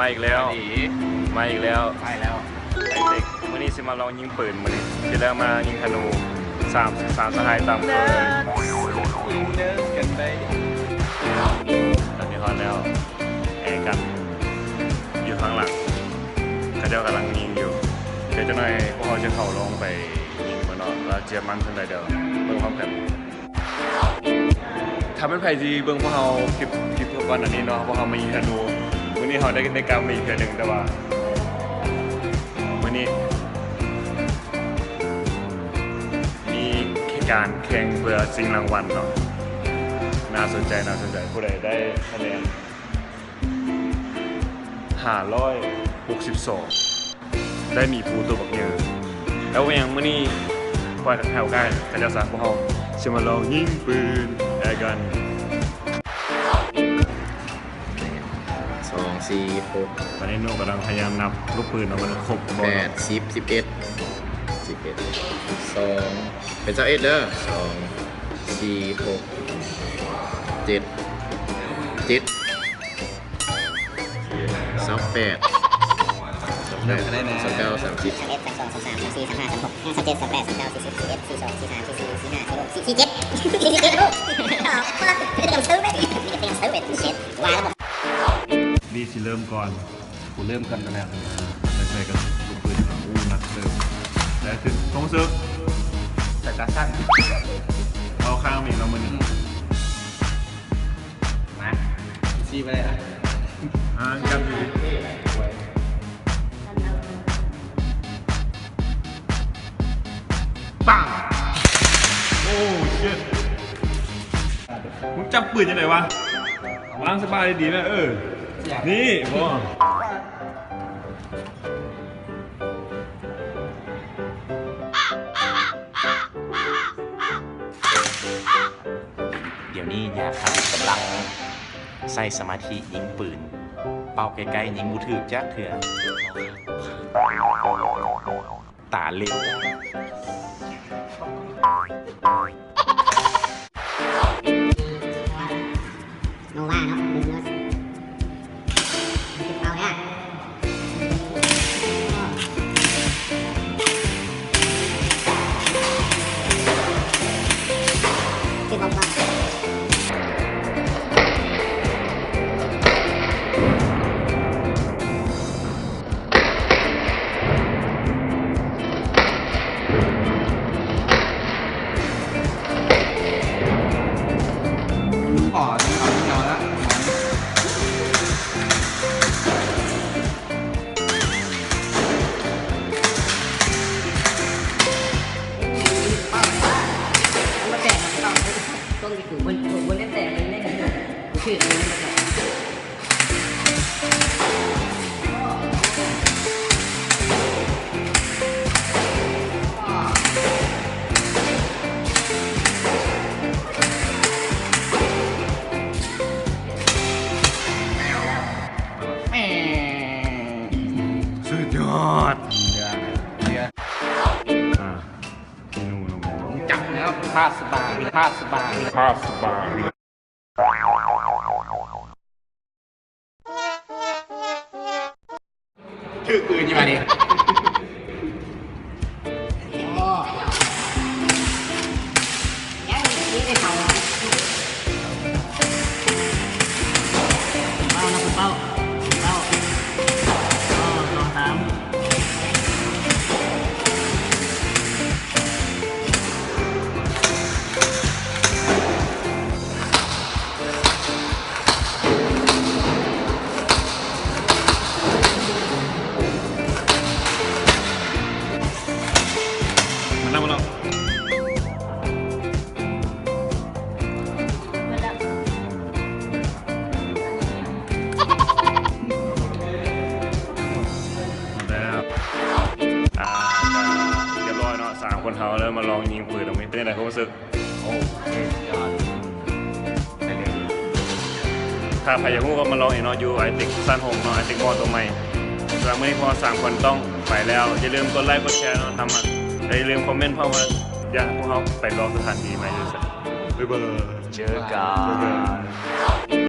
ອີກແລ້ວ ມາອີກແລ້ວ ມາອີກແລ້ວ ໄອເຕັກ. ມື້ນີ້ຊິມາລອງຍິງປືນ ມື້ນີ້ຊິເລີ່ມມາຍິງທະນູ ສາມ ສາມສະຫາຍຕາມເຄີຍ. ຕອນນີ້ຮອດແລ້ວ ແອກັນຢູ່ຂ້າງຫຼັງ ເຂົາເຈົ້າກຳລັງຍິງຢູ່. ດຽວຈັກໜ່ອຍພວກເຮົາຈະເຂົ້າລອງໄປຍິງເບິ່ງເນາະ ວ່າຈະມັນສ່ຳໃດ. ດຽວເບິ່ງພ້ອມກັນ. ຖ້າແມ່ນໃຜທີ່ເບິ່ງພວກເຮົາຄລິບ ຄລິບກ່ອນໜ້ານີ້ເນາະ ພວກເຮົາມາຍິງທະນູ ມື້ນີ້ເຮົາໄດ້ ໄດ້ກັບມາອີກເທື່ອໜຶ່ງ ແຕ່ວ່າມື້ນີ້ມີການແຂ່ງເພື່ອຊິງລາງວັນເນາະ. ໜ້າສົນໃຈ ໜ້າສົນໃຈ. ຜູ້ໃດໄດ້ຄະແນນ ຫ້າຮ້ອຍຫົກສິບສອງ ໄດ້ໝີພູໂຕບັກໃຫຍ່. ແລ້ວບໍ່ຫຍັງ ມື້ນີ້ປ່ອຍໃຫ້ໂອກາດເຂົາເຈົ້າຊະ ພວກເຮົາຊິມາລອງຍິງປືນແອກັນ. ສອງ ສີ່ ຫົກ ຕອນນີ້ໜູກຳລັງພະຍາຍາມນັບລູກປືນວ່າມັນຄົບບໍ່ເນາະ. ແປດ ສິບ ສິບເອັດ ສິບເອັດ ສອງ ເປັນຊາວເອັດເດີ. ສອງ ສີ່ ຫົກ ເຈັດ ເຈັດ ຊາວແປດ ຊາວແປດ ຊາວເກົ້າ ສາມສິບ ຊາວເອັດ ຊາວສອງ ຊາວສາມ ຊາວສີ່ ຊາວຫ້າ ຊາວຫົກ ຊາວເຈັດ ຊາວແປດ ຊາວເກົ້າ ສີ່ສິບ ສີ່ເອັດ ສີ່ສອງ ສີ່ສາມ ສີ່ສີ່ ສີ່ຫ້າ ສີ່ຫົກ ສີ່ເຈັດ ສີ່ເຈັດລູກ. ນີ້ຊິເລີ່ມກ່ອນ ກູເລີ່ມກ່ອນກໍແລ້ວ. ແລ້ວໃສ່ກັບລູກປືນ ໂອ້ ໜັກເຕີບ. ແລ້ວຄືຄວາມຮູ້ສຶກ ສາຍຕາສັ້ນ ເອົາຂ້າງນີ້ເນາະມື້ນີ້. ມາ ຊີ້ບໍ່ໄດ້ລະ ອ່າ ຈັບຢູ່. ປັງ ໂອ້ ຊິດ ມຶງຈັບປືນຈັ່ງໃດວະ? ວາງສະບາຍດີໆ ແມ່. ເອີ ນີ້ບໍ່. ດຽວນີ້ຍາຄາວິດກຳລັງໃຊ້ສະມາທິຍິງປືນ ເປົ້າໃກ້ໆ ຍິງບໍ່ຖືກຈັກເທື່ອ. ຕາເລວ. ໂນວາເນາະ ເບິ່ງເນາະ ເອົາແລ້ວ ຄືບໍ່ ສຸດຍອດ. ອ່າ ເມນູລົງ ຈັບແລ້ວ ພາດສະບາຍ ພາດສະບາຍ ພາດສະບາຍ. ຖືກປືນຢູ່ບາດນີ້. ເປົ້ານະ ເປົ້າ ເປົ້າ ສອງ ສາມ. ມາແລ້ວ ມາແລ້ວ ມາແລ້ວ ອ່າ ຮຽບຮ້ອຍເນາະ ສາມຄົນເຮົາເລີ່ມມາລອງຍິງປືນ ເປັນຈັ່ງໃດຄວາມຮູ້ສຶກ? ໂອ້ ສຸດຍອດ ໄປເລີຍ. ຖ້າໃຜຢາກຮູ້ກໍມາລອງເອງເນາະ ຢູ່ໄອເຕັກຊັ້ນຫົກເນາະ ໄອເຕັກມໍໂຕໃໝ່. ສຳລັບມື້ນີ້ພວກເຮົາສາມຄົນຕ້ອງໄປແລ້ວ ຢ່າລືມກົດໄລກົດແຊເນາະ ນຳມາ ແລະ ຢ່າລືມຄອມເມັນພ້ອມວ່າຢາກໃຫ້ພວກເຮົາໄປລອງສະຖານທີ່ໃໝ່ຢູ່ໃສ. ບາຍບາຍ ເຈີກັນ.